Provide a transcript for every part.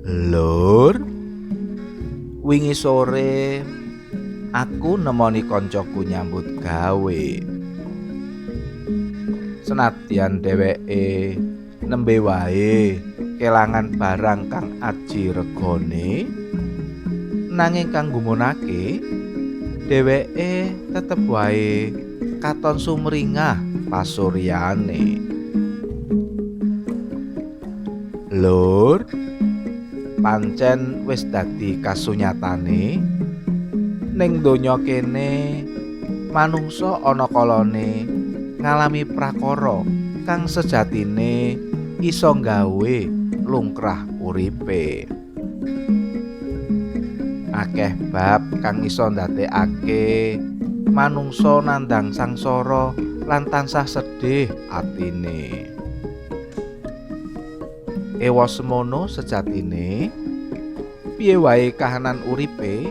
Lur, wingi sore aku nemoni koncoku nyambut gawe. Senadyan dheweke nembe wae kelangan barang kang aji regane, nanging kang nggumunake dheweke tetep wae katon sumringah pasuryane. Lur, pancen wis dadi kasunyatane ning donya kene manungsa ana kalane ngalami prakara kang sejatine iso gawe lungkrah uripe. Akeh bab kang iso ndadekake manungsa nandhang sangsara lan tansah sedih atine. Ewa semono sejatine piye wae kahanan uripe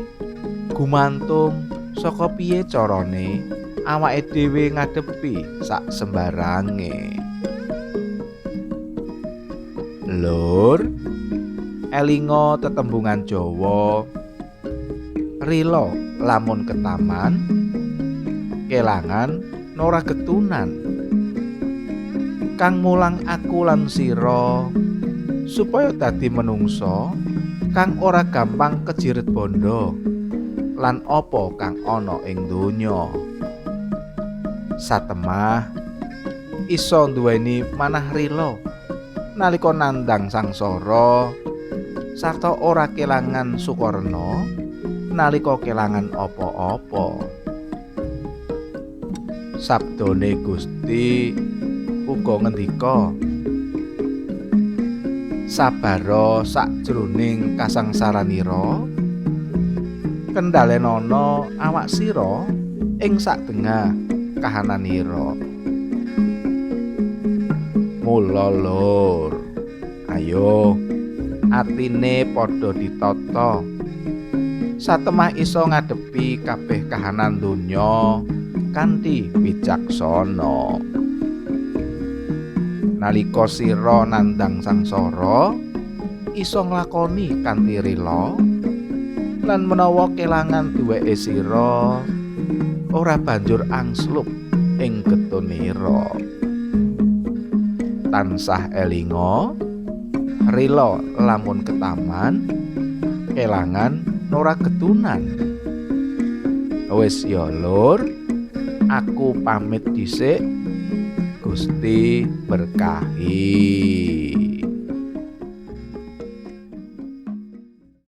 gumantung saka piye carane awake dhewe ngadepi sak sembarange. Lur, elinga tetembungan Jawa, rila lamun ketaman, kelangan ora getunan. Kang mulang aku lan sira supaya dadi menungsa kang ora gampang kejiret bondo lan apa kang ana ing donya. Satemah iso nduweni manah rila nalika nandhang sangsara sarta ora kelangan sukarna nalika kelangan apa-apa. Sabdane Gusti uga ngendika, sabara sakjroning kasangsaranira, kendhalenana awak sira ing sadengah kahananira. Mula lur, ayo atine padha ditata satemah iso ngadepi kabeh kahanan donya kanthi wicaksana. Nalika sira nandhang sangsara, iso nglakoni kanthi rela, lan menawa kelangan duweke sira ora banjur angslup ing getunira. Tansah elinga, rela lamun ketaman, kelangan ora getunan. Wis ya lur, aku pamit dhisik. Gusti berkahi.